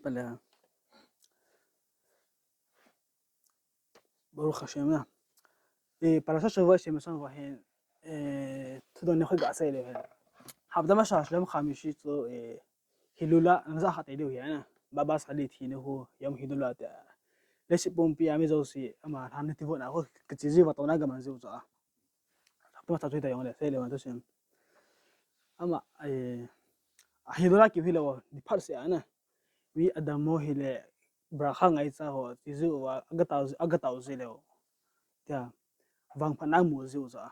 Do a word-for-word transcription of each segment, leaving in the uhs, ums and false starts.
Pale. Baruch Hashem na. E, Parashat Shavua simson va hin, e, thudon ne khoi ga sei le hin. Hapta ma shah shlem khamishi chu, e, Hilula, nang za kha te diu hi na. Baba Sali thina hu, Yom Hilula te. Le si pumpi ami zo si, ama han ne ti vo na hu, ka chi ji va to na ga man ji u cha. Hapta ma shah chu ta yong le, sei le wan to sin. Ama, e, a Hilula ki hi le vo, ni phat se a na. Mi adamo hi le, bracha ngaicha ho, ti ji u va, aga tau, aga tau ji le vo. Tia, vang phat na mu ji u cha.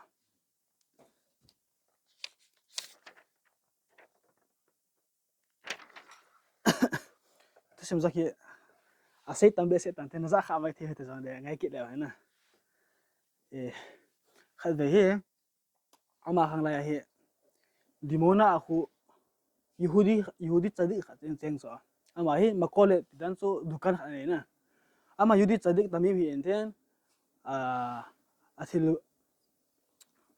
Tusim zaki, a sei tam be sei tam, te na za kha vai the te zong de, ngai kit le na. E, khat ve hi, ama khang lai hi, Dimona a khu, Yehudi, Yehudi tzadik khat cheng cheng so. Ama hi, makole, ti dan so, dukan khat nei na. Ama Yehudi tzadik tam hi hi en ten, a, a thil,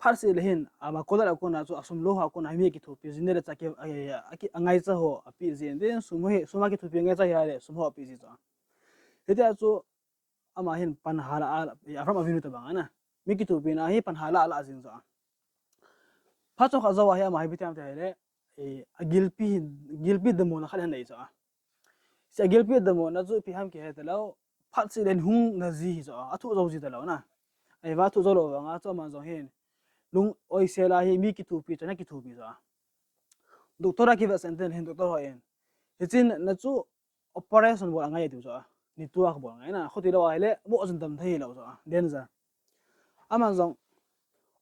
phat se le hin, a, makole a kona chu, a sum lo ha kona, mi kithopi, jin le cha ki, a, a, a ki, a ngaicha ho, a pi jin, tin sum ho, sum a kithopi ngaicha hi le, sum ho a pi ji cha. Hitia chu, ama hin pan hala a, a, Avram Avinu ta bang a na. Mi kithopi na hi pan hala a la jin cha. Phat chomkhat jou a hi ama hi ipi ti ham ti le, e, a gilpi, gilpi damona khat hin nei cha. Sia gilpi damona chu ipi ham kihe ta lou, phat se le hung na ji hi cha, a thu jou ji ta lou na. Ahivang a thu jou lou vang a chu aman jong hin, lung oi se la hi mi kithopi cha na kithopi cha. Doctor a kivet sen ten hin doctor ho in. Hichin na chu operation bol angai tiu cha. Nitua bol angai na, khuti lou a hi le, mo jin dam thei lou cha. Danger. Aman jong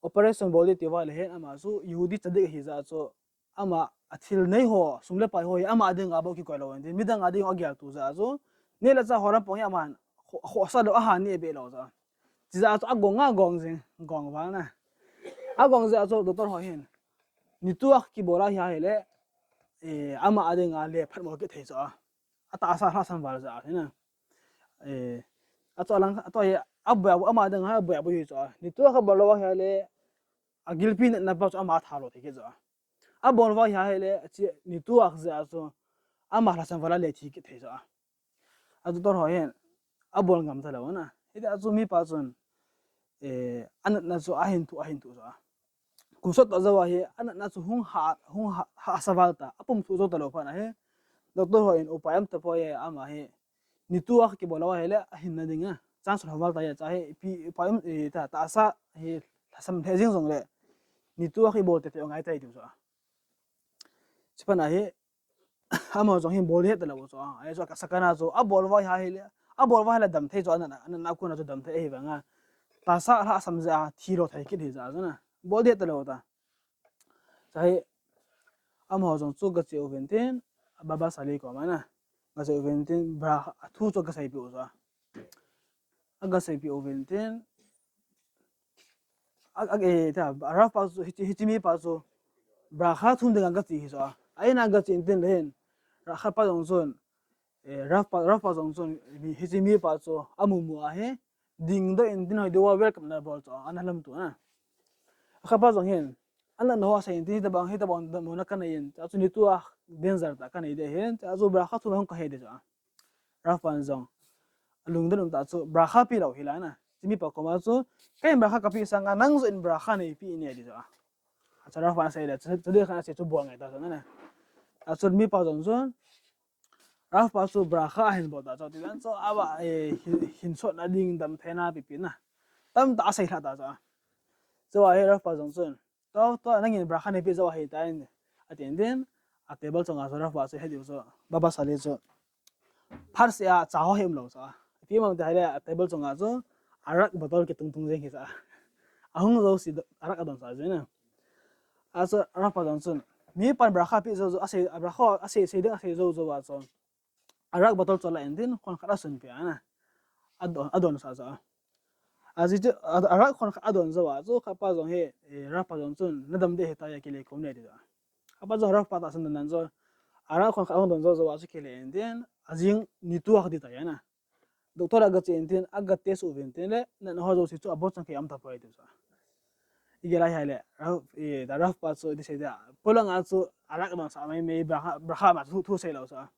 operation bol di ti va le hin, ama chu Yehudi tzadik hi ja chu, ama a thil nei ho, sum le pai ho hi, ama a ding a bou kikoi lou, midang a ding a gel tu ja chu, ni le cha ho lam pong hi aman, kho, kho sa lou a ha ni be lou ja. Ti ja chu a gong a gong jing, gong val na. A gong ja chu doctor ho hin. Nitua kibol a hi a hi le, e, ama a ding a le phat mo kithei cha. A tahsa lhasam val ja hi na. E, a chu a lang, a chu a, a boi a, ama a ding a boi a boi hi cha. Nitua kha bol lou a hi a le, a gilpi na, na pa chu ama tha lou thei kit cha. A bol va hi a hi le, a chi, nitua ja chu, ama lhasam val a le thi kit thei cha. A doctor ho hin, a bol ngam ta lou na. Hiti a chu mi pa chun, e, a natna chu a hin thu, a hin thu cha. Kum sot ta jou a hi, a natna chu hung ha, hung ha, ha sa val ta, a pum thu jou ta lou phat na hi. Doctor ho in upai um tapoi, ama hi, nitua kibol lou a hi le, a hin na ding a. Chance lha val ta ya cha hi, ipi, upai um, e, ta, tahsa hi, lhasam thei jing jong le. Nitua kibol te te ngai tai tiu cha. Chi phat na hi, ama jong hin bol di het ta lou chu. Ai chu ka sakana chu a bol va hi a hi le. A bol va hi le dam thei chu a natna, a natna a kona chu dam thei ahi vang a. Tahsa lhasam ja thi lou thei kit hi ja chu na. Bol di het ta lou ta. Cha hi ama jong chu ga che u ven tin, Baba Sali koma na. Ga che u ven tin, bra a thu chu ga sei pi u chu. A ga sei pi u ven tin. A, a, e, ta, Rav pa chu, hichi, hichi mi pa chu, bracha thum ding a ga chi hi chu a. A in a ga chi in tin le hin, Rav khat pa jong chun, e, Rav pa, Rav pa jong chun, mi, hichi mi pa chu, a mu mu a hi, ding doh in tin hoi deuh a welcome na bol chu, a na lam tu na. A khat pa jong hin, a natna ho a sei in tin, hitabang, hitabang, damona ka nei in, chu nitua danger ta ka nei de hin, chu bracha thum hung ka he de chu a. Rav pan jong. A lungdon um ta chu, bracha pe lou hi la na. Hichi mi pa koma chu, kei in bracha ka pe sang a, nang jong in bracha nei pe in e di chu a. A chu Rav pan sei le, chu, chu dei khan a sei chu bol ngai ta chu na. A chu mi pa jong chun, Rav pa chu bracha a hin bol ta chu, ti dan chu, a va, e, hin, hin sot na ding dam thei na pi pi na. Tam ta a sei lha ta chu a. Chu a hi Rav pa jong chun, To, to, nangin bracha nei pe jou ahi ta in, a tin tin, a table chunga chu Rav pa chu he diu chu, Baba Sali chu. Phat se a cha ho hi um lou chu. Ipi ham ti le, a table chunga chu, arak bottle kitung tung jeng hi chu. A hung jou si, arak a don sa jeng na. A chu Rav pa jong chun, mi pan bracha pe jou jou, a sei, a bracha, a sei, sei ding, a sei jou jou a chu. Arak bottle chu la in tin, khon khat a sun pe a na. A don, a don sa sa. A ji chu, a, arak khon khat a don jou a, chu khat pa jong hi, e, Rav pa jong chun, na dam de hi ta ya ki le kum ne ti da. Khat pa jong Rav pa ta sun dan chu, arak khon khat a don jou jou a chu ki le in tin, a jing nitua di ta ya na. Doctor a ga che in tin, a ga test u vin tin le, na, na ho jou si chu a bot chang ki am ta poi ti sa. I ge lai hai le, Rav, e, da Rav pa chu, ti sei da. Polang a chu, arak don sa mai mai, bracha, bracha ma chu, thu sei lou sa.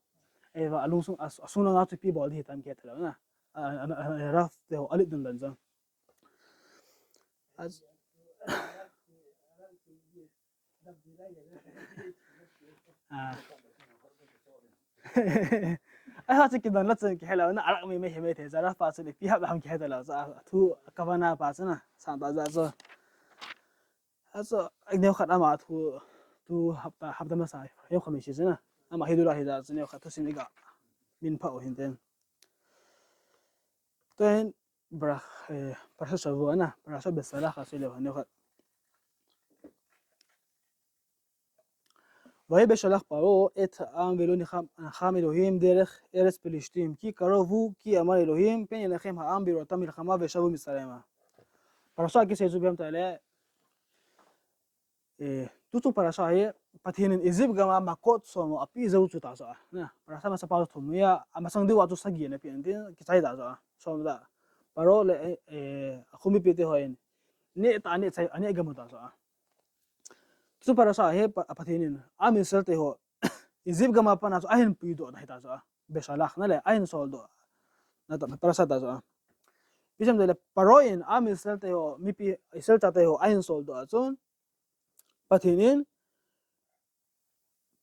Ahivang alungsung, a, asung langa chu ipi bol ding hitam kihe talou na. A, a, a, a, Rav te ho alet dan dan chu. A, a. Ai ha chu kidon la chun kihe lou na, arak mi mi he mi the, Rav pa chu ipi hap lam kihe talou chu, a, thu kavana pa chu na, san pa ja chu. A chu, neo khat ama thu, tu hapta, hapta masa, neo khat mi si chu na. Ama hi dula hi ja chu neo khat thusim iga min pha u hin ten. Ten, Bara, eh, Parashat Shavua na, Parashat Beshalach a sei leu neo khat. ויהי בשלח פרעה את העם ולא נחם העם אלהים דרך ארץ פלשתים, כי קרוב הוא, כי אמר אלהים, פן ינחם העם בראותם מלחמה ושבו מצרימה. Parasha kisei chu ipi ham itile, eh, tutu parasha hi, Pathen in Egypt gam a Makkot som ape jou chu ta chu a. Na, parasha masa pa chu thum hi a, amasang diu a chu sagi ana pe in tin, kichai ta chu a. Som ta. Paro le, eh, eh, akhomipi te hon, neh ta, neh chai, aneh gam u ta chu a. Chu parasha hi pa, Pathen in, Am Israel te ho, Egypt gam a pat a chu ahin puidoh na hi ta chu a. Beshalach na le, ahin soldoh. Na ta, parasha ta chu a. Ipi ham itile, Paro in, Am Israel te ho, mipi, Israel chate ho, ahin soldoh a chun, Pathen in,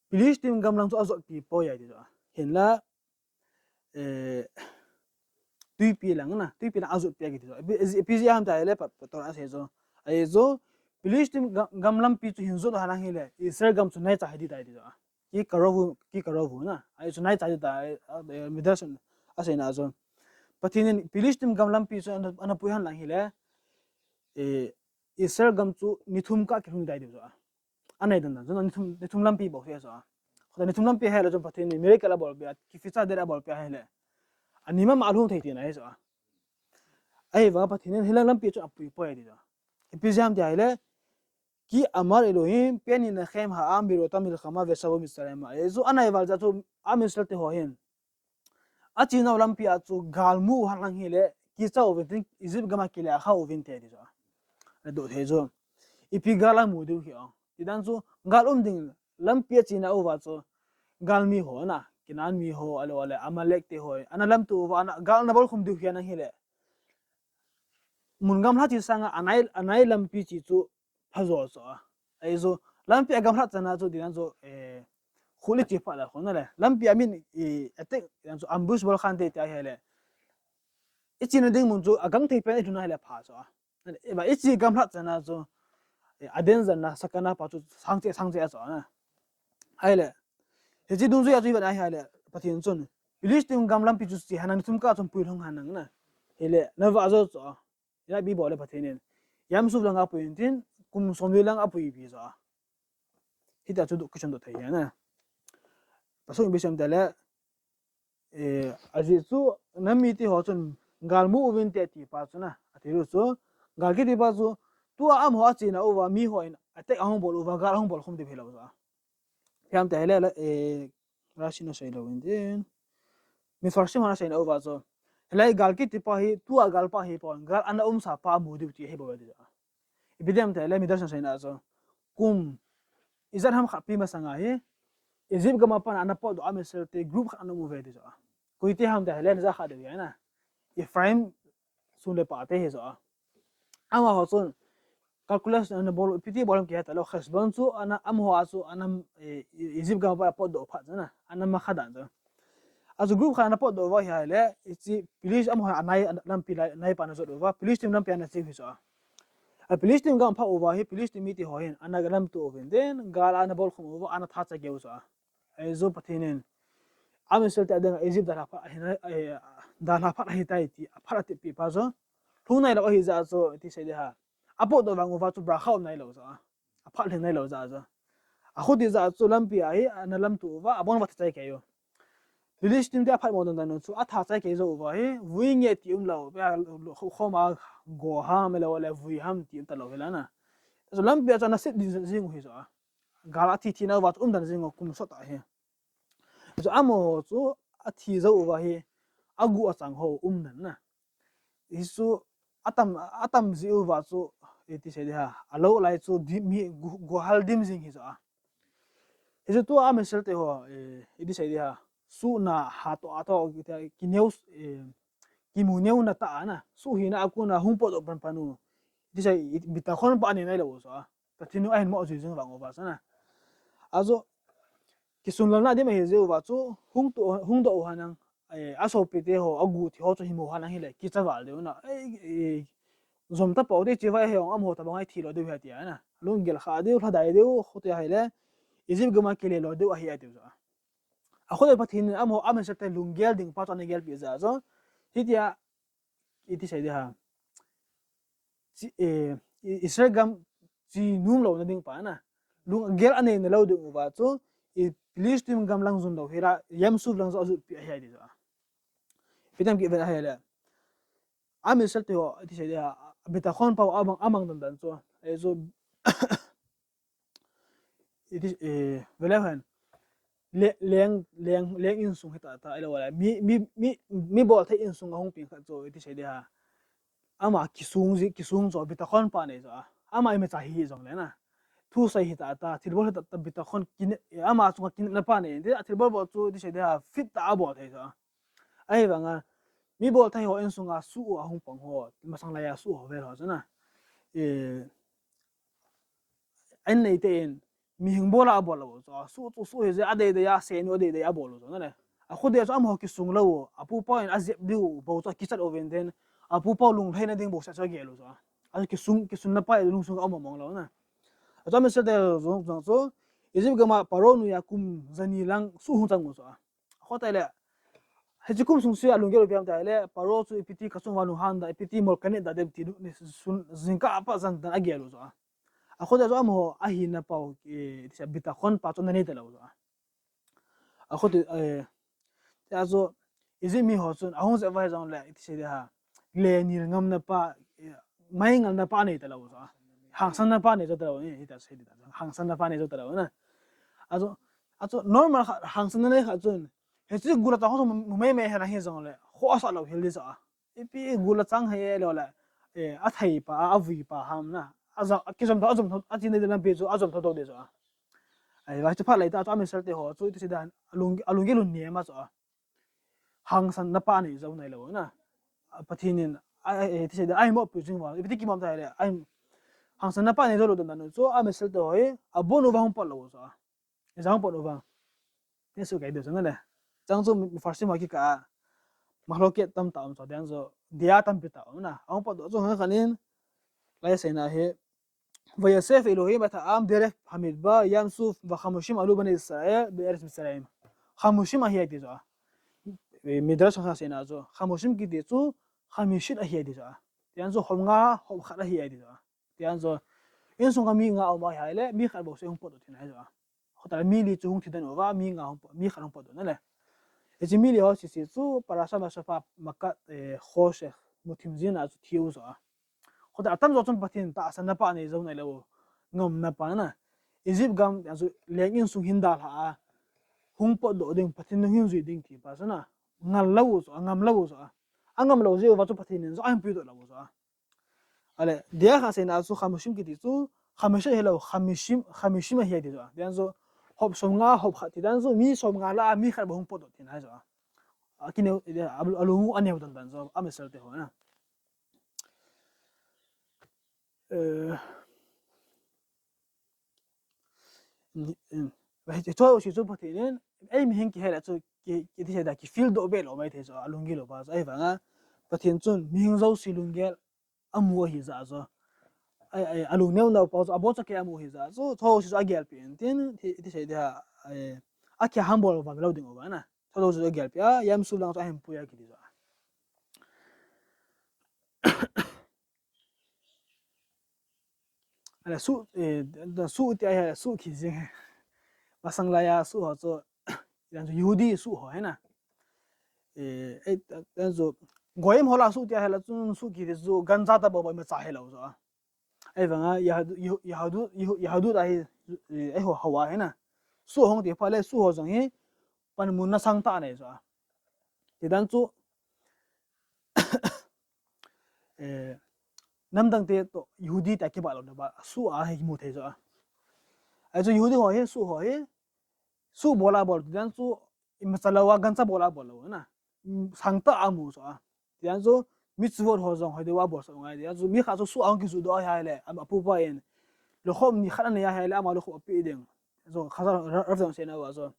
Philistine gam lang chu ajotpi poi ahi ti chu a. Hinla, eh, tuipi lang na, tuipi lang ajotpi ahi ti chu a. Ipi, ipi jeh ham itile, pa, pa, Torah a sei chu. Ahi chu, Philistine gam, gam lampi chu hin jot u henlang hile, Israel gam chu naicha hi ding tai ti chu a. Ki karov hu, ki karov hu na. Ahi chu naicha ding tai, eh, Midrash a seina chu. Pathen in Philistine gam lampi chu ana, ana pui henlang hile, eh, Israel gam chu ni thum kah kilhung tai ti chu a. Anai dan dan, chun ni thum, ni thum lampi bou hi chu a. Khota ni thum lampi hile chun Pathen in miracle abolpeh a, kifit cha ding abolpeh a hile. Ani mama alhung thei tina hi chu a. Ahivang Pathen in hilang lampi chu apui poi ti chu a. Ipi jeh ham tia hile, כי אמר אלהים, פן ינחם העם בראותם מלחמה ושבו מצרימה. Ahi chu anai val jeh chu Am Israel te ho hin. Achenau lampi a chu gal mu u henlang hile, kicha uvin tin, Egypt gam a kile a kha uvin te ti chu a. Adoh thei chu. Ipi gal amu diu hi a. Ti dan chu, gal um ding lampi a chena uva chu, gal mi ho na, Canaan mi ho, ahilou le, Amalek te ho, ana lamto uva, ana gal ana bolkhum diu hi henlang hile. Mun gamlha che sanga, anai, anai lampi che chu, phajo chu a. Ahi chu, lampi a gamlhat chan a chu, ti dan chu, eh, khuli che pha la khon le. Lampi a min, eh, attack, ti dan chu, ambush bol khan te ti ahile. Ichena ding mun chu, agang thei pen ilhun ahile pha chu a. Eba, iche gamlhat chan a chu, eh, adanger na, sakana pa chu, sangcheh, sangcheh a chu a na. Ahile, hiche dungjui a chu ivet a ahile, Pathen chun, Philistine gam lampi chu che henlang, ni thum kah chun pui lhung henlang na. Hile, nava jo chu a. Ina ipi bol le Pathen in. Yam Suf lang a pui in tin, kum somli lang a puipi chu a. Hitia chu du, kichon doh thei hi na. Pasuk in ipi sei em tile, eh, ajeh chu, nam mite ho chun, gal mu uvin te ti pa chu na. Ati u chu, gal kiti pa chu, tua amaho achena uva, mi hon, attack ahung bol uva, gal ahung bolkhum diu hilou chu a. Ipi ham tia hile, eh, Rashi na sei lou in tin. Mefarshim hon aseina uva chu. Hilai gal kiti pa hi, tua gal pa hi pon, gal ana umsa pa mu diu ti ahi bou ve ti chu a. Ipi ham tia hile, Midrash na seina chu. Kum, ijat ham khat pi masanga hi, Egypt gam a pat a ana potdoh Am Israel te group khat ana um uve ti chu a. Koi te ham tia hile, na ja kha diu ahi na. Ephraim sung le pate hi chu a. Amaho chun calculation ana bol, ipi ti bol ham kihe talou, cheshbon chu ana, amaho a chu ana, eh, Egypt gam a pat a potdoh phat chu na, ana makha dan chu. Achu group khat ana potdoh uva ahile, hiche Philist-, amaho anai, ana lampi lai, nai pa ana jot uva, Philistine lampi ana che u hi chu a. A Philistine gam apha uva hi, Philistine mite ho hin, ana lamto uvin tin, gal ana bolkhum uva, ana tha chai kei u chu a. Ahi chu Pathen in, Am Israel te adinga Egypt dalha phat ahi, eh, dalha phat ahitai ti, aphat atepi pa chu. Lhung nailou ahi jeh chu, ti sei ding ham. Apotdoh vang uva chu bracha um nailou jeh a. Aphat lhing nailou jeh chu. Akhuti jeh chu lampi a hi, ana lamto uva, abon uva tha chai kei u. Philistine te aphat mo dan dan u chu, atha chai kei jou uva hi, vui nge ti umlou, pe a, khoma go ham, ahilou le vui ham ti um talou hi la na. Chu lampi a chu ana sit ding jing u hi chu a. Gal a thi thi na uva chu um dan jing u kum sot a hi. Chu amaho chu athi jou uva hi, aguh achang ho um dan na. Hichu atam, atam jeh uva chu, iti sei ding ham, alou lai chu dim, mi gu-, guhal dim jing hi chu a. Hichu tua Am Israel te ho, eh, iti sei ding ham, suhna ha to a to ki, ki news, eh, kimu neuna ta a na. Suh hina a kona hung potdoh pan pan u. Ti sa i, bitakhon pa nei nai lou so a. Pathen u ahin mo jui jing vang uva sa na. Ajo, kisunlelna dim ahi jeh uva chu, hung to, hung doh u hanang, eh, asopite ho, aguhthi ho chu hi mo hanang hile, kicha val diu na. Eh, eh, jom tapou te chi vai he ong amaho tabang ai thi lo diu he tia na. Lunggel kha diu, lhadai diu, khu tia hile, Egypt gam a kile lo diu ahi a tiu sa. A khu le Pathen in amaho, a message te lunggel ding pa chu ana gelpi jeh a chu. Hitia, iti sei di ha. Chi, eh, I-, Israel gam chi nom louna ding pa na. Lunggel anei na lou ding uva chu, i Philistine gam lang jun lou hila, Yam Suf lang jun ajut pi ahi a ti chu a. Pitam ki ven ahi le. A message te ho, iti sei di ha. Bitakhon pa u amang, amang dan dan chu. Eh, chu, iti, eh, vele hen. Le, leng, leng, leng insung hita ta, ilo le. Mi, mi, mi, mi bolthei insung ahung peng khat chu, iti sei di ha. Ama kisung ji, kisung chu, bitakhon pa nei chu a. Ama imacha hi jong le na. Thusei hita ta, thilbol hita ta, bitakhon kin, ama chunga kinepna pa nei. Ti a thilbol bol chu, iti sei di ha, fit ta a bolthei chu a. Ahivanga, mi bolthei ho insung a suh u ahung pang ho, masang lai a suh ho vel ho chu na. Eh, An nei te in, mihing bol a abol lou chu a, suh chu suh hi jeh a, adei dei a, senu adei dei a abol lou chu na le. A khu dei chu amaho kisung lou, apupa in ajep diu bou chu akichat uvin tin, apupa lunglhaina ding bou sa chu agel lou chu a. A kisung, kisunna pa lungsung a um mong lou na. A chu a message te jong jong chu, Egypt gam a Pharaoh noiya kum jani lang suh hung chang u chu a. Khu ta le, hiche kum sung se a lunggel u ipi ham ta le, Pharaoh chu ipi ti ka chung uva lunghan da, ipi ti mol ka neh da dem ti nu, ni sun, jingkah a pat jan dan agel u chu a. A khu ta chu amaho, ahina pa u, eh, ti sa bitakhon pa chu ana nei ta lou chu a. A khu ti, eh, ti a chu, Egypt mi ho chun, ahung jep uva jong le, ti sei di ha, le nil ngamna pa, eh, mai ngalna pa nei ta lou chu a. Hangsanna pa nei chu ta lou ni, hita sei di ta. Hangsanna pa nei chu ta lou na. A chu, a chu normal kha, hangsanna nei kha chun. Hiche gul a chang ho chu mu mai mai hela hi jong le. Ho asa lou hel di chu a. Ipi gul a chang hi e lou le. Eh, athei pa, a, avui pa ham na. A jong, a kijom tho, ajom tho, a chin nei di lampi chu, ajom tho tho di chu a. Ai, va chu phat lai ta, chu a message te ho chu, iti sei di ha, alung, alung gel u ni ma chu a. Hangsanna pa nei jou nai lou na. A Pathen in, a, a, a, ti sei di, ahin mo pi jing uva, ipi ti kimom ta le, ahin, hangsanna pa nei jou lou dan dan u chu, a message te ho hi, abon uva hung pot lou chu a. Ijeh a hung pot uva. Ni su kai be chu na le. Chang chu mi, mi farsi ma ki ka, mahloket tam ta um chu, den chu, dia tampi ta um na. Ahung potdoh chu, ha khan in, lai sei na hi, ויאסוף אלהים את העם דרך המדבר, ים סוף, וחמשים עלו בני ישראל בארץ מצרים. חמשים ahi a ti chu a. Midrash a seina chu. חמשים kiti chu חמישים ahi a ti chu a. Ti a chu hop nga, hop khat ahi a ti chu a. Ti a chu insung a mi nga um ahi le, mi khat bou se hung potdoh thei na ahi chu a. Khu ta le mi li chu hung thi den uva, mi nga hung pot, mi khat hung potdoh na le. Hiche mi li ho sese chu, Parashat Masa pa makat, eh, Choshech, muthim jin a chu thi u chu a. Khu ta atam jo chun Pathen tahsanna pa nei jou nai lou. Ngamna pa na. Egypt gam a chu leng insung hin dalha a. Hung potdoh ding, Pathen nung hin jui ding ti pa chu na. Ngal lou chu a, ngam lou chu a. Angam lou jeh uva chu Pathen in jong ahin puidoh lou chu a. Ale, dia kha seina chu חמשים kiti chu, חמישים hilou, חמישים, חמישים ahi a ti chu a. Dia chu, hop som nga, hop khat ti dan chu, mi som nga lah a, mi khat bou hung potdoh thei na chu a. A kineo, a, a, alung u aneo dan dan chu, a message te ho na. Eh, ni, em, va hi chu, chu, chu Pathen in, ei mihem kihei le chu, ki, ki ti sei da, ki feel doh be lou mai thei chu, alunggel u pa chu, ahivanga, Pathen chun, mihem jouse lunggel, amu ahi jeh chu. Ai, ai, alung neo neo pa chu, abon chu kei amu ahi jeh chu, chu, chu agelpi in tin, ti, ti sei di ha, ai, akihambol uva lou ding uva na. Chu, chu agelpi a, Yam Suf lang chu ahin pui a kiti chu. Ale suh, eh, da suh ti a hi suh kiti jing. Masang lai a suh ho chu, yang chu Yehudi suh ho hi na. Eh, eh, yang chu Goyim ho lah a suh ti a hi lah chun suh kiti chu gancha tah bou bou imacha hilou chu a. Ahivanga Yehud, Yehu-, Yehudut, Yehu-, Yehudut ahi, eh, eiho, ho a hi na. Suh hung ti phat le suh ho jong hi panmun na sangtah nei chu a. Ti dan chu, eh, namdang te toh Yehudi tia kibah louna ba, suh a hi kimu thei chu a. Ahi chu Yehudi ho hi, suh ho hi, suh bol a bol ti dan chu, imacha lou a, gancha bol a bol lou na. Sangtah a mu chu a. Tiang chu, mi chu vot ho jong hoi deuva bol sa ngai. Tiang chu, mi khat chu su ahung kiju doh ahi le, a, apupa in. Lukhop ni khat anei ahi le, ama lukhop ape ding. Chu, kha ra, ra, ra jong se na va chu.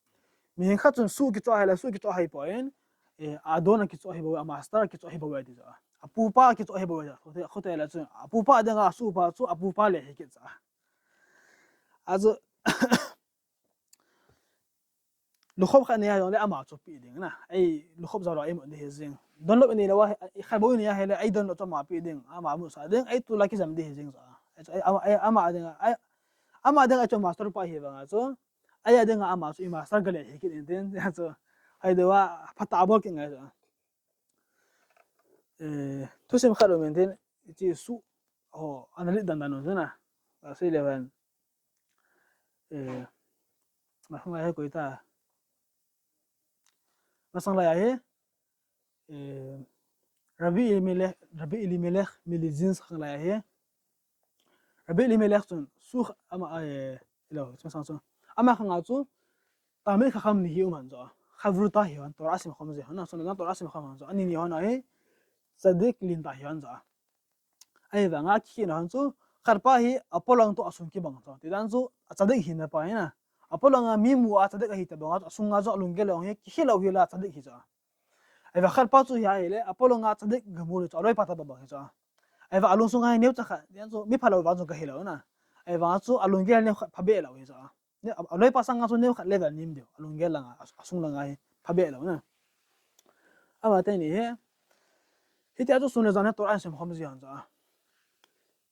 Mi khat chun su kicho ahi le, su kicho ahi poi. E, a don a kicho ahi bou, a master kicho ahi bou ti chu a. Apupa kicho ahi bou. Khote, khote le chu, apupa ding a su pa chu, apupa le hi kicha. A chu, lukhop khat nei a jong le ama chu pe ding na. Ei lukhop jao lou a imut ding hi jing. Donlop inei lou a, khat bou inei ahi le, ei donlop chu ama pe ding. Ama musa ding, ei tu la kijam ding hi jing chu a. Ei, ei, ama, ei, ama ding a, ei, ama ding a chu master pa hi vang a chu. Ei a ding a ama chu i master ga le hi kit in tin, chu. Hoi deuva, phatah a bol kit ngai chu a. Eh, thusim khat um in tin, hiche su, ho, ana lit dan dan un tin a. Ka sei le ven. Eh, ma hung ai koi ta. Masang lai ahi. Eh, Rabbi Elimelech, Rabbi Elimelech Melizins khang lai ahi. Rabbi Elimelech chun su kha-, ama, eh, ilo, chun sang chun. Ama khang a chu, Talmid Chacham ni hi um han chu. Chavruta hi han, Torah sim khom ji han, na, chun na Torah sim khom han chu. Ani ni han ahi, tzadik lin ta hi han chu. Ahivang a kikhehna han chu, khat pa hi, apolang toh asung kibang chu. Ti dan chu, a tzadik hina pa hi na. Apolang a mi mu a tzadik ahi ta bang a chu, asung a chu alunggel jong hi, kikhel lou hi la tzadik hi chu. Ahivang khat pa chu hi ahi le, apolang a tzadik ga mu le chu, aloi pa ta bang bang hi chu. Ahivang alungsung a hi neocha khat, ti dan chu, mi phalou vang chu ga hi lou na. Ahivang chu, alunggel neo khat phabeh lou hi chu. Ne, a, aloi pa sang a chu neo khat level nim diu, alunggel lang a, a, asung lang a hi, phabeh lou na. Ama teni hi, hitia chu sun le jan hi Torah in sim khom ji han chu.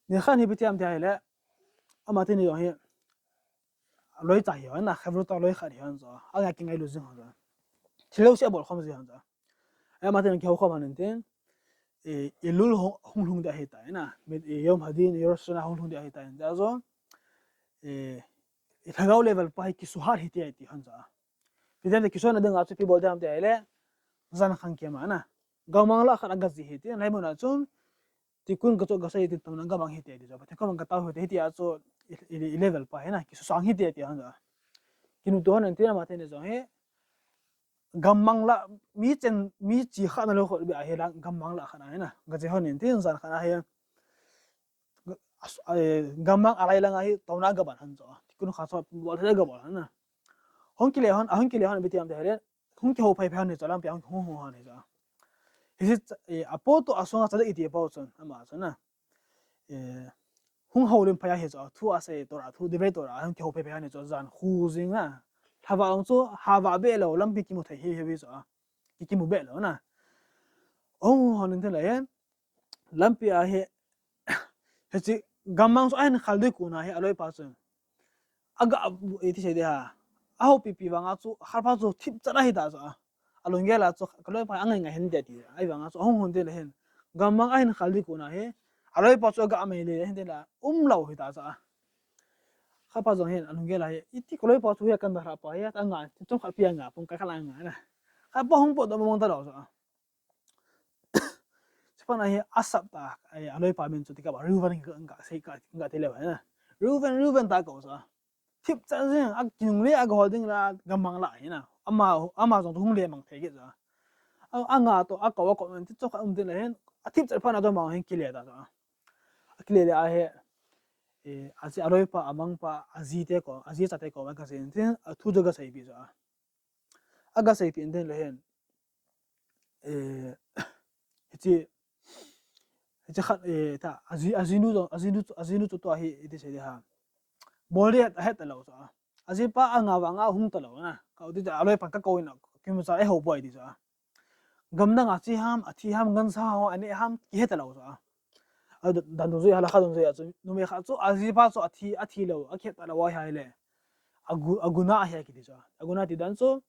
Ni khat hi ipi ti ham ti ahi le, ama teni jong hi, aloi cha hi han na, Chavruta loi khat hi han chu. Anga kingai lu jing han chu. Thil jouse abol khom ji han chu. Ama teni kihou khom han in tin, eh, Elul hung, hung lhung ding ahi tai na. Mi, eh, Yom Hadin, Rosh Hashanah hung lhung ding ahi tai. Tia chu, eh, i lhagao level pa hi kisuhat hite ti han chu a. Ipi ti ham ti kisuhatna ding a chu ipi bol ding ham ti ahi le, jan khang kiam a na. Gammang lah khat a ga ji hite, lai mun a chun, tikkun ka chu ga sei tin taona ga mang hite ti chu. Pathen koma ga tao hite, hitia chu i, i, i level pa hi na, kisusang hite ti han chu a. Kinu tu han in tin ama teni jong hi, gammang lah, mi chen, mi chi khat na lou khol be ahi la, gammang lah khat ahi na. Ga ji hon in tin jan khat ahi. As-, eh, gammang alai lang ahi, taona ga ban han chu. Tikkun khat chu bol thei ga bol han na. Hung kile hon, a hung kile hon ipi ti ham ti ahi le, hung kihou phei phei hon hi chu, lampi a hung, hung, hung hon hi chu. Hiche, eh, apo toh asung a tzadik iti pa chun, ama chun na. Eh, hung houlim phei ahi chu, thu asei Torah, thu divrei Torah, hung kihou phei phei hon hi chu, jan khu jing na. Lhava ong chu, hava be lou, lampi kimu thei hi, hi, hi chu, ki, kimu be lou na. Ong hon in tin le hin, lampi a hi, hiche gammang chu ahin khal ding kon a hi, aloi pa chu. Aga, iti sei ding ham. Ahoupi pi vang a chu, khat pa chu thip chat ahi ta chu a. Alunggel a chu, ka loi pa angai ngai hin te ti. Ahivang a chu, ahung hon te le hin. Gammang ahin khal ding kon a hi. Aloi pa chu aga amei le hin te la, um lou hi ta chu a. Khat pa jong hin, alunggel a hi. Iti ka loi pa chu hi kan da khat pa hi, anga, chom khat pi anga, pung kai khat la anga na. Khat pa hung potdoh mong mong ta lou chu a. Chuphat a hi asap ta, ai, aloi pa min chu ti kah a, Reuven ka, ka sei ka, ka ti leu na. Reuven, Reuven ta kou sa. Thip chat jing, a kinung le a gol ding la, gammang lah hi na. Ama, ama jong hung le mang thei kit sa. A, anga toh, akou, akou, ti chok um tin le hin, athip chat phat na toh mang hin kile ta sa. Akile le a hi, eh, aji aloi pa, amang pa, aji te kou, aji chate kou, ka sei tin, athu chu ka sei pi sa. Aga seipeh in tin le hin. Eh, hiche, hiche khat, eh, ta, aji, ajinu jong, ajinu, ajinu chu tua hi, iti sei ding ham. Bol ding ahet talou chu a. Ajipa anga vang a hung talou na. Ka u ti ta, aloi pan ka kou in a, kimucha e ho boi ti chu a. Gamdang a che ham, athi ham, gancha ho, ane ham, kihe talou chu a. A, dan dungjuia, halakha dungjuia chu, numei khat chu, ajipa chu athi, athi lou, akhet talou ahile. Agu-, aguna ahi kiti chu. Aguna ti dan chu,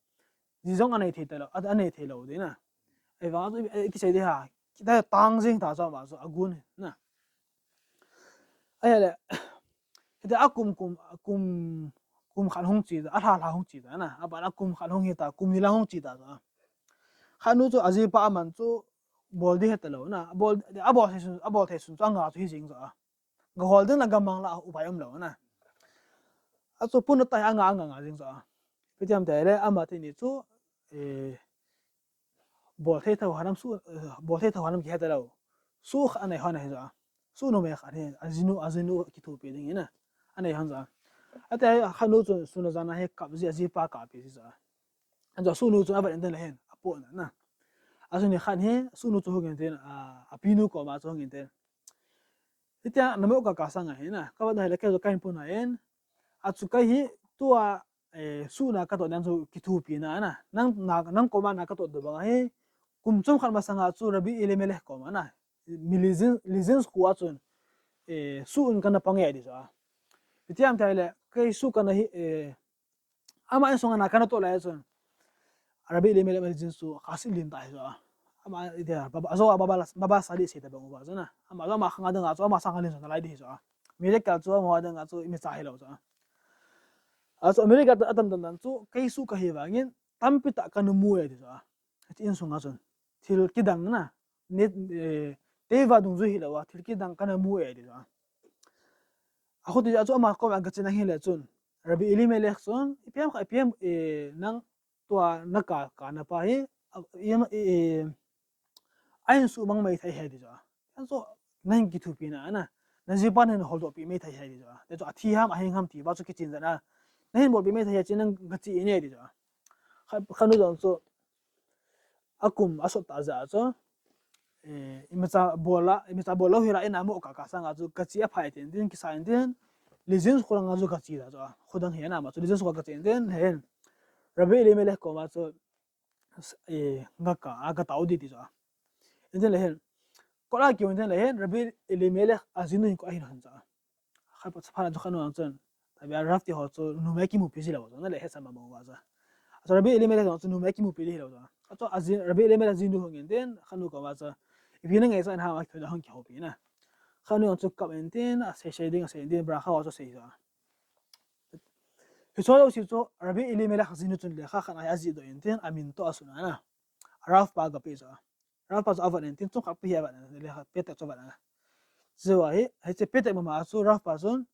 ji jong anei thei talou, a, anei thei lou ding na. Ahivang chu, eh, kisei ding ham, kita tang jing ta chu ama chu, agun na. Ahile, hiti a kum, kum, kum khat hung che ta, alha lha hung che ta na. Aban a kum khat hung hita, kum ni lang hung che ta chu. Khat nu chu ajipa aman chu, bol ding he talou na. Abol, abol thei sun, abol thei sun chu anga chu hi jing chu a. Gahol ding la gamang la upai um lou na. A chu pun tai anga, anga, anga jing chu a. Ipi ti ham tile, ama teni chu, eh, bol thei thou hanam su, eh, bol thei thou hanam kihe talou. Su kha anei hon ahi jo a. Su numei kha hi, ajinu, ajinu kithopi ding ina. Anei hon jo a. Ate khanu chun suna jana hi kap ji, ajipa kap ji jo a. Ajo sunu chun avet intin le hin, apo na na. Asuni khan hi, sunu chu hung intin, a, apinu koma chu hung intin. Hitia, namo ka ka sanga hi na, ka vat na hi le ke jo ka hin puna in. Achu ka hi, tua, eh, suna ka to dan chu kithopi na na. Nang, na, nang koma na ka to do bang hi, kum chom khat masanga chu Rabbi Elimelech koma na. Mi Lizin, Lizin school a chun, eh, su un kana pang e di jo a. Hitia am thai le, kai su kana hi, eh, Ama insung ana kana to lai chun. Rabbi Elimelech Lizin chu kha si lin ta hi jo a. Ama itia, baba, ajo a baba, baba sadi se ta bang uva jo na. Ama jo ama khanga dang a chu, ama sanga lin chu na lai di hi jo a. Miracle chu, ama dang a chu, imi cha hi lo jo a. Achu America ta atam tam dan chu, kai su ka hi vangin, tampi ta kana mu e di jo a. Hiche insung a chun. Thil kidang na. Ni, eh, teiva dungjui hi lo a, thil kidang kana mu e di jo a. A khuti a chu ama koma gache na hi le chun. Rabbi Elimelech chun, ipi ham kha, ipi ham, eh, nang tua na ka, ka na pa hi, a, i, i, a insu mang mai thei he di jo a. Kan so, na hin kithopi na, na. Na jipa na hin holdoh pi mai thei he di jo a. Te chu athi ham, ahing ham ti, ba chu kichin jana. Na hin bol pi mai thei he chin nang gache in e di jo a. Kha, khanu jong chu, akum asot ta ja chu, eh, imacha bol a, imacha bol lou hi la ina mo ka ka sanga chu, gache aphai tin, tin kisa in tin, Lizin school nga chu gache da chu, khodang hi na ma chu, Lizin school gache in tin, hin, Rabbi Elimelech koma chu, eh, nga ka, a ka tao di ti chu. In tin le hin, ko la ki in tin le hin, Rabbi Elimelech ajinu hin ko ahin han chu. Kha pa, pha chu khanu ang chun. Tabi a Rav ti ho chu numei kimupi ji lou chu, na le he sa ma mo va chu. Achu Rabbi Elimelech chu numei kimupi ji lou chu. Achu ajin, Rabbi Elimelech jinu hung in tin, khanu koma chu. Ipi na ngai sa in ha ma ki da hung kihopi na. Khanu ang chu kap in tin, asei sei ding, asei ding, bracha ho chu sei chu. Hiche jouse chu Rabbi Elimelech jinu chun lekha khat a aji doh in tin, amin toh asun a na. Rav pa gape chu. Rav pa chu avet in tin, chomkhat pe hi avet in, lekha petek chu avet a. Chua hi, hiche petek mama chu Rav pa chun,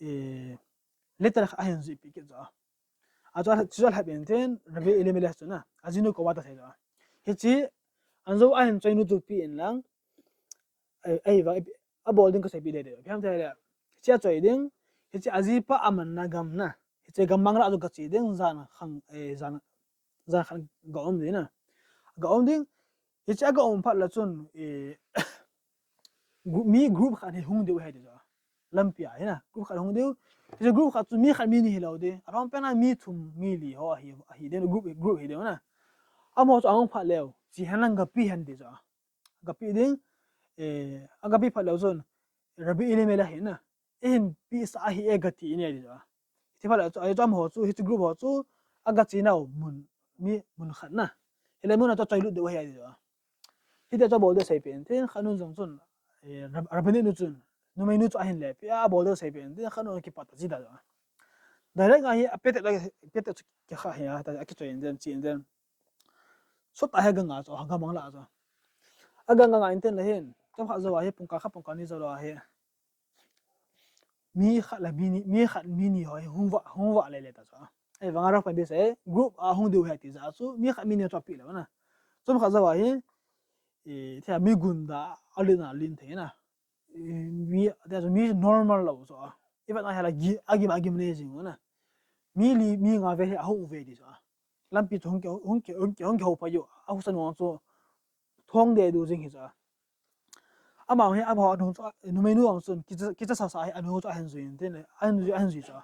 eh, letter khat ahin jih pi kit chu a. Achu, chu alhep in tin, Rabbi Elimelech chun a, ajinu koma ta sei chu a. Hiche, anjo ahin choinu chu pe in lang, eh, eh, va, abol ding ka sei pi de de. Ipi ham ti le, hiche achoi ding, hiche ajipa amanna gam na. Hiche gam mang la chu gache ding, jan khang, eh, jan, jan khang ga um ding na. Ga um ding, hiche aga um phat la chun, eh, group, mi group khat hi hung diu ahi di chu a. Lampi a hi na, group khat hung diu. Hiche group khat chu mi khat mi ni hi lou di. Alhom pen a mi thum, mi li ho ahi, ahi ding, group, group hi diu na. Amaho chu ahung phat leu, che hen lang gape hen di chu a. Gape ding, eh, agape phat leu chun, Rabbi Elimelech hi na, eihin pe sa ahi e gati in e di chu a. Ti phat leu chu, ahi chu amaho chu, hiche group ho chu, agache nau mun, mi mun khat na. Hilai mun a chu achoi lut diu ahi di chu a. Hitia chu abol ding sei pen tin, khanu jong chun, eh, Rab-, Rabbi nu chun, numei nu chu ahin le, ipi abol ding sei pen tin, khanu kipat ta ji da chu a. Direct a hi, apetek la, petek chu kikha hi a, ta, akichoi in tin, che in tin. Sot a hi aga nga chu, aga mang la chu. Aga nga nga in tin le hin, chomkhat jou a hi, pungkal khat pungkal ni jou lou a hi. Mi khat le mi ni, mi khat mi ni ho hi hung va, hung va le le ta chu. Ahivang a Rav pa in be sei, group a hung diu ahi ti ja chu, mi khat mi ni chu ape lou na. Chomkhat jou a hi, eh, thia mi gunda, alin a lin thei na. Mi, tia chu mi normal lou chu a. Ivet na hi la gi, agim, agim nei jing u na. Mi li, mi nga vel hi ahung ve di chu a. Lampi chu hung ki, hung ki, hung ki, hung kihou phai u. Ahusa nu ang chu thong de diu jing hi chu a. Ama hi, ama anu chu a, numei nu ang chun, kicha, kicha sa sa hi, anu chu ahin jui in tin le, ahin jui, ahin jui chu a.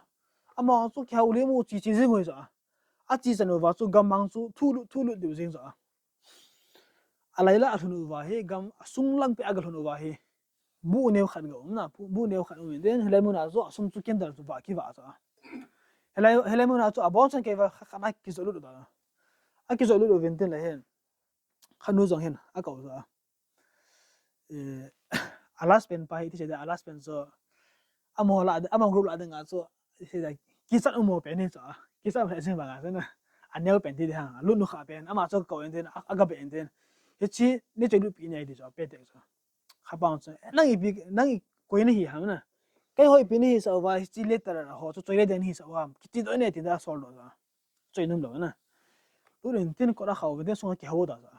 Ama ang chu kihou le mu chi chi jing u hi chu a. Achi chan uva chu gam mang chu thu lut, thu lut diu jing chu a. Alai la alhun uva hi gam asung lang pe aga lhun uva hi. Bu neo khat ga um na, bu, bu neo khat um in tin, hilai mun a chu asung chu candle chu va kiva chu a. Hilai, hilai mun a chu abon chan kei va kha, kha na kijot lut ta. Akijot lut uvin tin le hin. Khanu jong hin, akou chu a. Eh, a last pen pa hi ti sei da, a last pen chu. Amaho la, amaho group la ding a chu. Sei da, kichat u mo pen hi chu a. Kichat u he jing vang a chu na. Aneo pen ti di hang, lut nu kha pen, ama chu kou in tin, a, agape in tin. Hiche, nei choi lut pi nei di chu, petek chu. Kha pang chu, eh, nang ipi, nang i koi na hi ham na. Kei ho ipi na hi sa uva, hiche letter ho chu choi le ding hi sa uva. Kiti doh nei tin da sol doh chu. Choi nom lou na. tut intin kot akha uvin tin sunga kihou ta chu.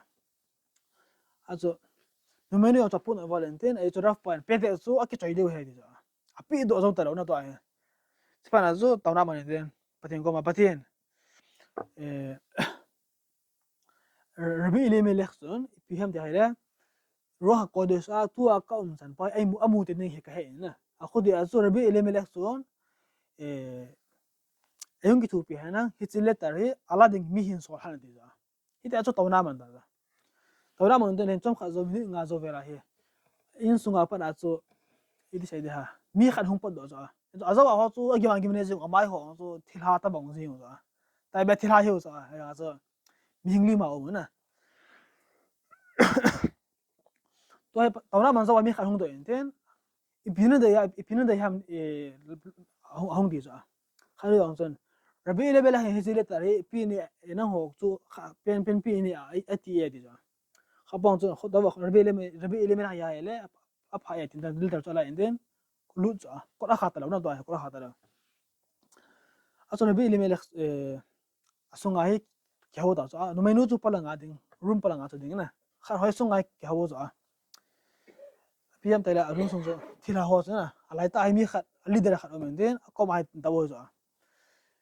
Achu, numei nu jong chu apun uva le intin, ahi chu Rav pa in pe te chu akichoi diu ahi ti chu. Ape doh jou talou na tua hi. Chuphat na chu taona aman intin, Pathen koma Pathen. Eh, Rabbi Elimelech chun, ipi ham ti ahile, Ruach HaKodesh a tua ka um chan pa, amu, amu teni hi kahe na. Akhut dia chu Rabbi Elimelech chun, eh, eihung kithopi henlang, hiche letter hi, ala ding mi hin sol hen ati chu. Hitia chu taona aman ta chu. Taona aman tun hin chomkhat jou, minute nga jou vel ahi. Insunga pat a chu, iti sei ding ham. Mi khat hung potdoh chu a. Ajou a ho chu, agim agim nei jing, amai ho chu, thilha tabang jing chu a. Taibe thilha hiu chu a. Ahi chu. Mihing lima um na. Tua hi taona aman jou a mi khat hung doh intin. Ipi nadei a, ipi nadei ham, eh, hung, hung ti chu a. Khat jong chun. Rabbi Elimelech hin hiche letter hi, ipi ni, eh, nangho chu, kha, pen, pen ipi ni a, ati e ti chu a. Khat pa chun, Rabbi Elimelech, Rabbi Elimelech ahi le, apha e tin, letter chu ala intin. Lut chu a. Kot akha talou na tua hi, kot akha talou. Achun Rabbi Elimelech, eh, asunga hi kihou ta chu a, numei nu chu palanga ding, room palanga chu ding na. Khat hoi sunga hi kihou chu a. Ipi ham ti le a room sung chu thilha ho chu na. Alai tah a hi mi khat, a leader khat um intin, akoma hi dou chu a.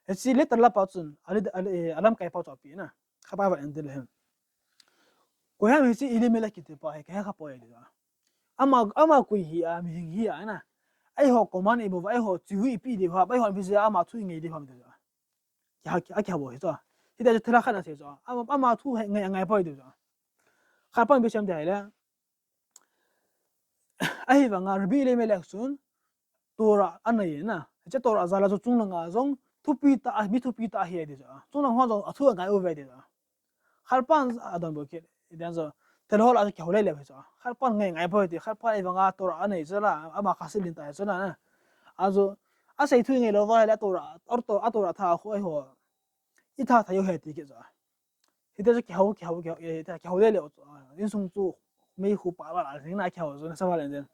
Hiche letter la pa chun, a leader, a, eh, alamkai pa chu ape na. Khat pa vat intin le hin. Koi ham hiche Elimelech kiti pa hi, kahe kha poi ti chu a. Ama, ama koi hi a, mihing hi a na. Eiho command ibol uva, eiho chihui ipe diu ham, eiho ipi jeh a ama thu ingai diu ham ti chu a. Ki ha, ki, akihou hi chu a. Hitia chu thilha khat in asei chu a. Ama, ama thu hi ngai, ngai poi ti chu a. Khat pa in ipi asei ham ti ahile. Ahivanga Rabbi Elimelech chun Torah anei na. Hiche Torah jal a chu chunglanga jong thupi tah a, mi thupi tah ahi ti chu a. Chunglang ho jong athu angai uve ti chu a. Khat pa in adonbut kit, idan chu, thilha ho lah a chu kihou lele hi chu a. Khat pa in ngai ngai poi ti, khat pa in ahivanga Torah anei chu la, ama Chassidin tah hi chu na. Achu, asei thu ingai lou uva ahile Torah, or to, a Torah tha khu eiho. Itha thei u ahi ti kit chu a. Hitia chu kihou, kihou, kihou, eh, hitia kihou lele u chu a. Insung chu mei khu pa la jing na kihou chu na sa val intin.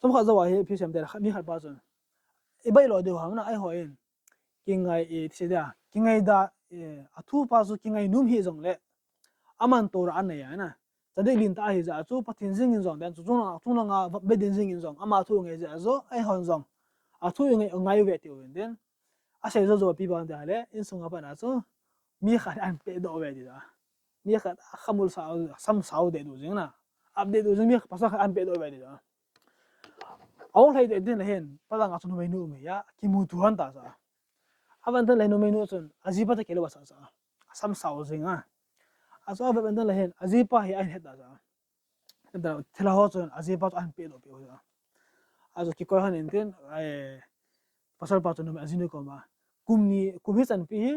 Chomkhat jou a hi ipi asei ham ti le, mi khat pa chun. Ibai lou diu ham na, eiho in. Kingai, eh, ti sei dia, kingai da, eh, athu pa chu kingai nom hih jongle, aman Torah anei a na. Tzaddik lentah ahi jeh a chu Pathen jeng in jong, den chu chunglang, chunglanga Beit Din jeng in jong, ama thu ngai jeh a chu, eihon jong athu ngai, ngai uve ti uvin tin. Asei jou jou a ipi bang ti ahile, insunga pat a chu, mi khat ahin pehdoh uve ti chu a. Mi khat a khamul sao, sam sao deh du jing na. Update du jing mi pasal khat ahin pehdoh uve ti chu a. Ahung lhai deh din le hin, palanga chu numei nu um hi a, kimuto hon ta chu a. Avet tan le numei nu chun, ajipa toh kilou asa chu a. Asam sao jing a. Achu avet tan le hin, ajipa hi ahin het ta chu a. Thilha ho chun, ajipa chu ahin pehdoh peh u chu a. Achu kikoi hon intin, eh, pasal pa chun numei ajinu koma. Kum ni, kum hichan pi hi,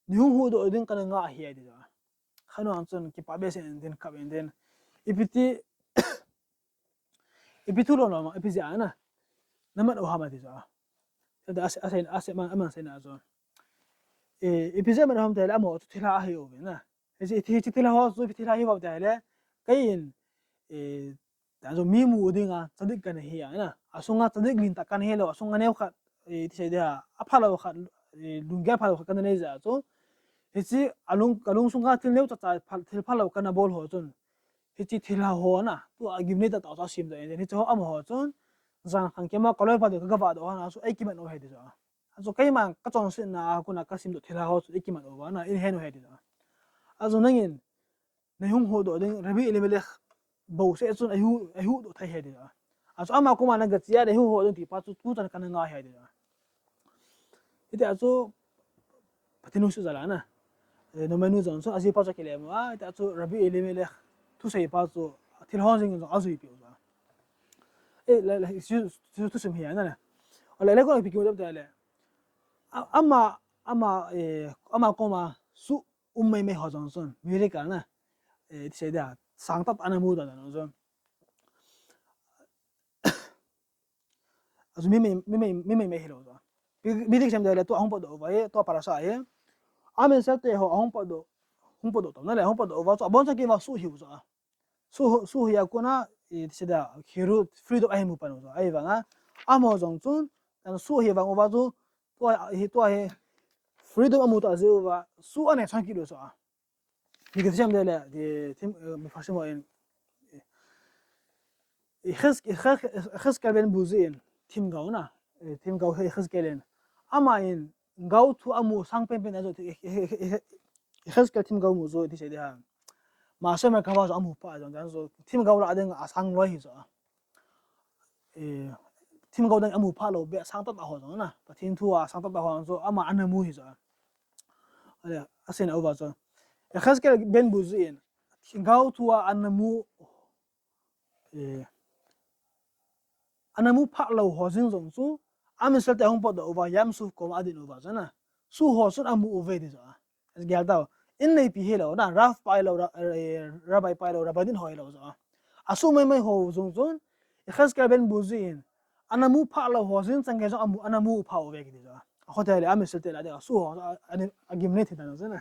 nei hung huhdoh ding kana ngah ahi ati chu a. Khat nu chun kipa behseh in tin kap in tin. Ipi ti, ipi thu lom lom, ipi jeh a na. Na mat u ham ati chu a. Ase, ase, ase, aman, aman asei na chu. E, ipi jeh a mat u ham ti le amaho chu thilha ahi uve na. Hiche, hiche thilha ho chu thilha ahi uve ti le. Kei in, e, Tua chu mi mu dinga, tzaddik kana hi a, na. Asunga tzaddik lentah kana hilou, asunga neo khat, eh, ti sei dia, aphalou khat, eh, lunggel phalou khat kana nei jeh a chu. Hiche, alung, kalung sunga thil neo chacha, phal, thil phalou kana bol ho chun. Hiche thilha ho na, tua gimnei tah tah chu asim doh in, hiche ho amaho chun. Jan khang kema kaloi pa ding kagavah doh hon a chu, eikimat u ahi ti chu. Achu keiman kachonsetna a kona kasim doh thilha ho chu, eikimat uva na, eihen u ahi ti chu. Achu nangin, Nei hung huhdoh ding, Rabbi Elimelech bouseh chun eihu, eihuhdoh thei ahi ti chu. Achu ama koma nagache a, nei hung huhdoh ding ti pa chu tuchan kana ngah ahi ti chu. Hitia chu, Pathen lungset jal a na. Eh, numei nu jong chu, ajipa chu akilem a, hitia chu Rabbi Elimelech thusei pa chu, thil hon jing jong ajui peh u chu. Eh, le, le, chu, chu, thusim hi a na le. Le, le, koi ipi kimu dem ti le. A, ama, ama, eh, ama koma su um mai mai ho jong chun, miracle na, eh, ti sei dia, sang tah tah ana mu dan jong chun. Achu mi mai, mi mai, mi mai mai hilou chu. Pi, pi dik sem dia le tua hung potdoh uva hi, tua parasha hi. Am Yisrael te ho hung potdoh, hung potdoh to na le, hung potdoh uva chu, abonchan kei vang su hiu chu a. Su, su hi a kona, i, ti sei dia, hirut, freedom ahin mu pan u chu. Ahivanga, amaho jong chun, an su hi vang uva chu, tua hi, tua hi, freedom amu ta jeh uva, su anei sang kit u chu a. Ni ka thiam de le, ti, thim, eh, mi fa sim in, eh, Yehezk-, Yehezk-, Yehezkel ben Buzi in, themgao na, eh, themgao Yehezkel in. Ama in, gao thu amu sang penpen a chu, eh, eh, eh, eh, Yehezkel themgao mu chu, ti sei de ha. Mahse Merkava chu amu pha jong, jong chu, themgao lah ding a sang loi hi chu a. Eh, themgao ding amu pha lou, be sang tah tah ho jong na. Pathen thu a sang tah tah ho jong chu, ama ana mu hi chu a. Ale, a sei na uva chu. Yehezkel ben Buzi in, gao thu a ana mu, eh, ana mu pha lou ho jing jong chu, Am Yisrael te ahung potdoh uva, Yam Suf koma adin uva chu na. Su ho chun amu uve ti chu a. Gel tau. In neipi hilou na, Rav pa hilou, ra-, eh, Rabbi pa hilou, Rabbi din ho hilou chu a. Asu mai mai ho jong chun, Yehezkel ben Buzi in, ana mu pha lou ho jing chang kei jong amu, ana mu pha uve kiti chu a. Akhote le Am Yisrael te lah ding a su ho, a, a, a gimnei thei dan chu na.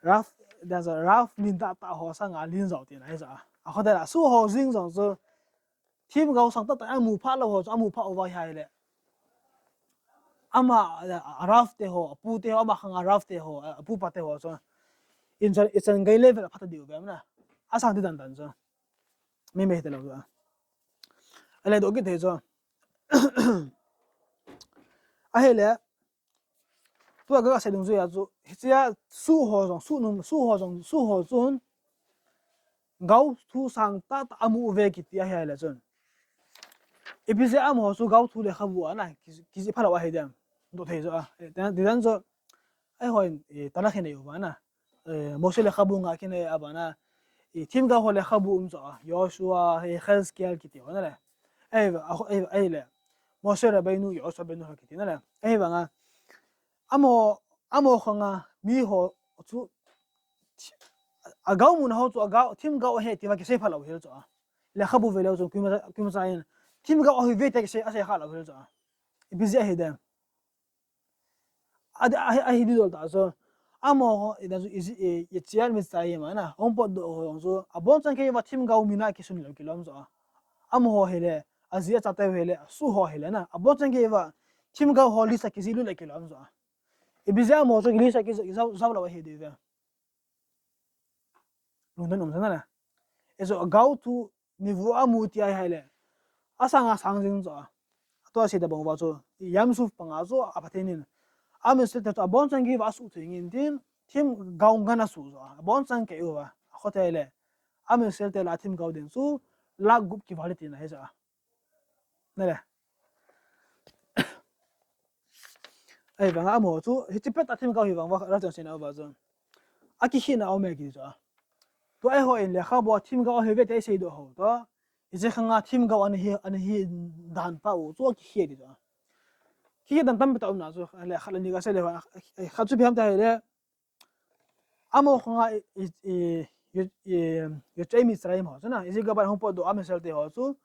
Rav, dan chu Rav lin tah tah ho sanga lin jao tina hi chu a. Akhote le su ho jing jong chu, themgao sang tah tah amu pha lou ho chu amu pha uva hi le. Ama, a, a Rav te ho, apu te ho, ama khang a Rav te ho, a, apu pa te ho chu. In chan, in chan gei level a pha ta diu ve na. Asang ti dan dan chu. Mei mei te lou chu a. Ale doh kit thei chu. Ahile, tua ka sei dungjuia chu, hichea su ho jong, su num, su ho jong, su ho chun, gao thu sang tah tah amu uve kiti ahi le chun. Ipi jeh a amaho chu gao thu lekhabu a na, ki, kijih phalou ahi dem. Doh thei chu a. Eh, ti dan, ti dan chu, eihon, eh, Tanakh i nei uva na. Eh, Mose lekhabu nga kinei a bana, eh, themgao ho lekhabu um chu a, Yoshua, eh, Yehezkel kiti ho na le. Eh, a, eh, eh, le. Moshe Rabbeinu, Yoshua Rabbeinu ho kiti na le. Eh, vanga. Amaho, amaho khanga, mi ho chu, a gao muna ho chu, a gao, themgao ahi tiva kisei phalou hel chu a. Lekhabu ve leu chu, kuima, kuima cha in. Themgao ahi ve tia kisei, asei kha lou hel chu a. Ipi jeh ahi dem. A, a, a, ahi didol ta chu. Amaho, i dan chu, i, i, Yetziat Mitzrayim a na, hung potdoh ho jong chu, abonchan kei uva themgao mina kisun lou kilom chu a. Amaho hile, aji achate hile, asu ho hile na, abonchan kei uva, themgao ho list a kijih lut lou kilom chu a. Ipi jeh a amaho chu list a kijih, kijih, jih lou ahi diu ve. Lungdon um chu na le. Hichu gao thu nivu amu ti ahi le. Asang asang jing chu a. Tua sei tabang uva chu, Yam Suf panga chu a Pathen in. Am Yisrael te chu abonchan kei uva asuh thei ngen tin, themgao ngen asuh chu a. Abonchan kei uva. Akhote le. Am Yisrael te lah a themgao ding chu, lakh gup kival tina hi chu a. Na le. Ahi vanga amaho chu, hiche pet a themgao hi vang uva, Rav chun asei na uva chu. Akikhehna aume kiti chu a. Tua eihon lekhabu a themgao ahi ve tia isei doh ho toh. Hiche khanga themgao ana hi, ana hi dan pa u chu akikhe ti chu a. Kikhe dan tampi tah um na chu, le khat le ni ka sei le, khat chu ipi ham ti ahile. Amaho khanga i, i, i, i, Yetziat Mitzrayim ho chu na, Egypt gam a hung potdoh Am Yisrael te ho chu,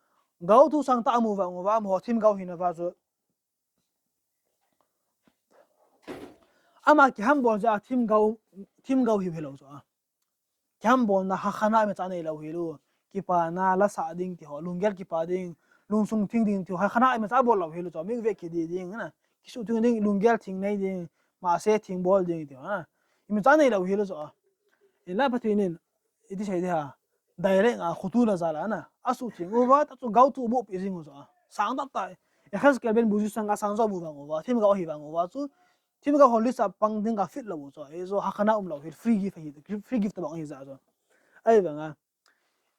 gao thu sang tah amu vang uva, amaho themgao hina uva chu. Ama kihambol jeh a themgao, themgao hi hilou chu a. Kihambolna hachana imacha neilou hilu. Kipana, la sah ding ti ho, lunggel kipa ding, lungsung thing ding ti ho, hachana imacha bol lou hilu chu, mikveh kidi ding na. Kisuhtheng ding, lunggel thing nei ding, mahse thing bol ding ti ho na. Imacha neilou hilu chu a. Hinla Pathen in, iti sei ding ham, direct a khotu la jal a na. Asuhtheng uva, ta chu gao thu amu pi jing u chu a. Sang tah tah. Yehezkel ben Buzi sanga sang jo amu vang uva, themgao ahi vang uva chu. Themgao ho list a pang ding ka fit lou u chu a. Hichu hachana umlou hi, free gift hi, free gift tabang hi jeh chu. Ahi vanga.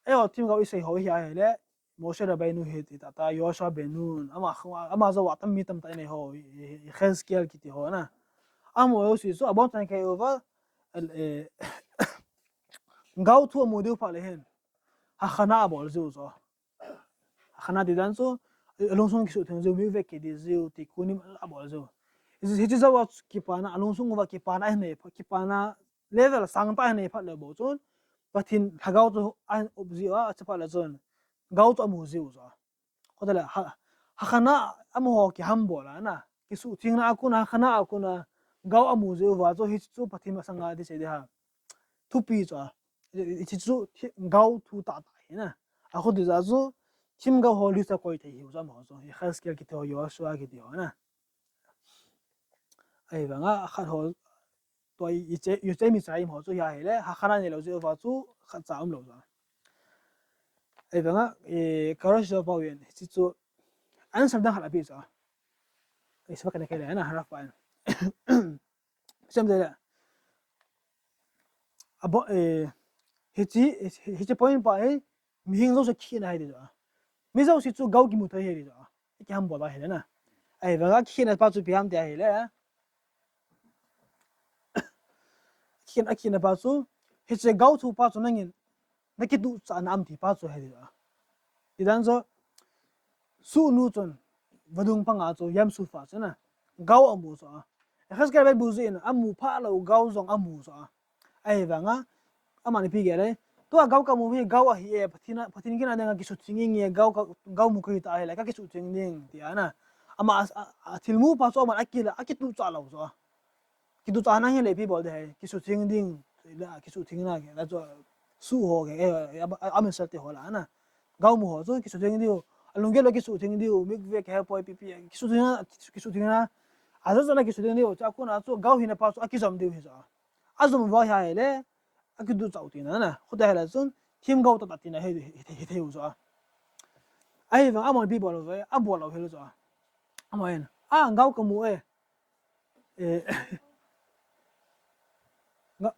Eiho themgao isei ho hi ahile, Moshe Rabbeinu hi ti tah tah, Yoshua ben Nun, ama, ama jouva tam mi tamtah inei ho, Yehezkel kiti ho na. Amaho jouse chu abonchan kei uva, eh, gao thu amu diu phat le hin, hachana abol jiu chu. Hachana ti dan chu, alungsung kisuhtheng jiu, mikveh kidi jiu, tikkunim abol jiu. Hiche, hiche jouva kipana, alungsung uva kipana ahin nei, kipana level sangtah ahin nei phat le bou chun, Pathen lhagao chu ahin up jiu a, ache phat le chun, gao chu amu jiu chu a. Khote le, ha, hachana amaho kihambol a na, kisuhthengna a kon a, hachana a kon a, gao amu jiu va chu, hichu Pathen masanga iti sei ding ham. Thupi chu a, hichu gao thu tah tah hi na. Akhoto jeh chu, themgao ho list a koi thei hiu chu amaho chu, Yehezkel kiti ho, Yoshua kiti ho na. Ahivanga khat ho, tua i, i che, i che mi cha im ho chu hi ahile, ha khat a neilou jeh uva chu khat cha umlou chu. Ahivanga, eh, Karashi Pauvin, hiche chu answer dang khat api chu. Isva kana kele na harap pa. Sem de le. Abo, eh, hiche, hiche point pa hi, mihing jouse khena hi ti chu. Mi jouse chu gao kimu thei hi ti chu. Kiham bol ba hile na. Ahivanga khena pa chu ipi ham ti ahile. Khen, akhena pa chu, hiche gao thu pa chu nangin, nakituhchah na am ti pa chu hi ti chu. Ti dan chu, Suhnu chun, vadung panga chu, Yam Suthu chu na, gao amu chu a. Ezekiel vet bu jin, amu pha lou gao jong amu chu a. Ahivanga, aman ipi gel e, tua gao kamu hi gao ahi e, Pathen a, Pathen kin a dinga kisutheng inge, gao ka, gao mu kahi ta ahile, kakisutheng ding, ti a na. Ama a, a, a thilmu pa chu aman akila, akituhchah lou chu a. Kituhchah na hile ipi bol de hai, kisutheng ding, la kisutheng na, la chu, suh ho ke, eh, a, a, a, amesal te ho la na. Gao mu ho chu kisutheng diu, alunggel lo kisutheng diu, mikveh ke poi ipi ipi, kisutheng na, kisutheng na. Ajo jo na kisutheng diu, chu akona chu gao hina pa chu akijom diu hi chu a. Ajom uva hi ahile, akituhchah u tina na. Khut a hile chun, themgao tah tah tina hi, hi, hi, hi thei u chu a. Ahivang aman ipi bol uve, abol lou hile chu a. Aman, a, gao kamu e. Eh, nga,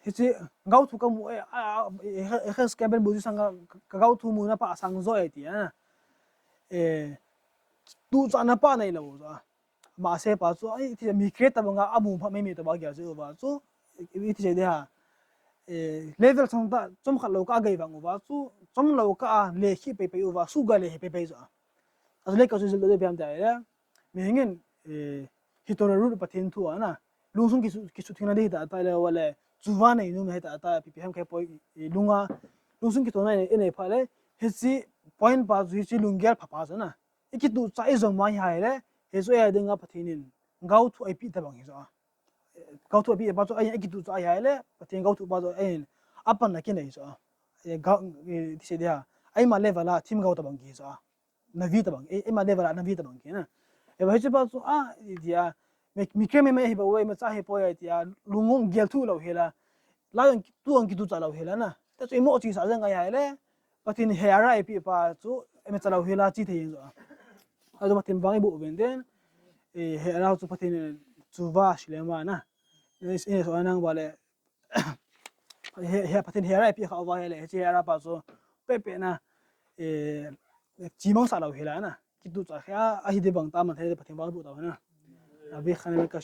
hiche, gao thu kamu e, a, a, e, e, Ezekiel vet bu jin sanga, ka, ka gao thu muna pa asang jo e ti a. Eh, tuhchah na pa neilou chu a. Ama se pa chu, ai, ti mi create tabanga amu pha mai mi taba gel jeh uva chu, i, i ti sei de ha. Eh, level chang ta, chomkhat lou ka gei vang uva chu, chom lou ka a, le khi pei pei uva, su ga le he pei pei chu a. Ajo le ka chu jil de piam ta le, mihingin, eh, hiche Torah root Pathen thu a na, lungsung kisu, kisutheng na di ta ta le, vale, chuva nei nu na hi ta ta, ipi ipi ham khe poi, eh, lunga, lungsung kithona nei, nei pha le, hiche point pa chu hiche lunggel pha pa chu na. Ikituhchah ijom mai ahile, hichu eia dinga Pathen in gao thu eipeh tabang hi chu a. Gao thu eipeh pa chu ahin, ikituhchah ahile, Pathen gao thu pa chu ahin, apanna kinei chu a. Eh, gao, eh, ti sei de ha. Eima level a themgao tabang ki chu a. Navi tabang, eh, eima level a navi tabang ki na. Eh, hiche pa chu a, i ti a, mi, mi kre me me hi ba we, me cha hi poi a ti a, lungong gel thu lou hila. La jong tu jong kituhchah lou hila na. Ta chu imo chi sa jeng ahile, Pathen hera eipeh pa chu, eme cha lou hila chi thei jeng chu a. Ajo Pathen vang ibu ven den, eh, hera chu Pathen chuva shilema na. Eh, eh, so nang vale, he, he, Pathen hera eipeh kha uva hile, hiche hera pa chu, pe pe na, eh, chimang sa lou hila na. Kituhchah khe a, ahi de bang ta man thei Pathen vang ibu ta na. Abi khan me ka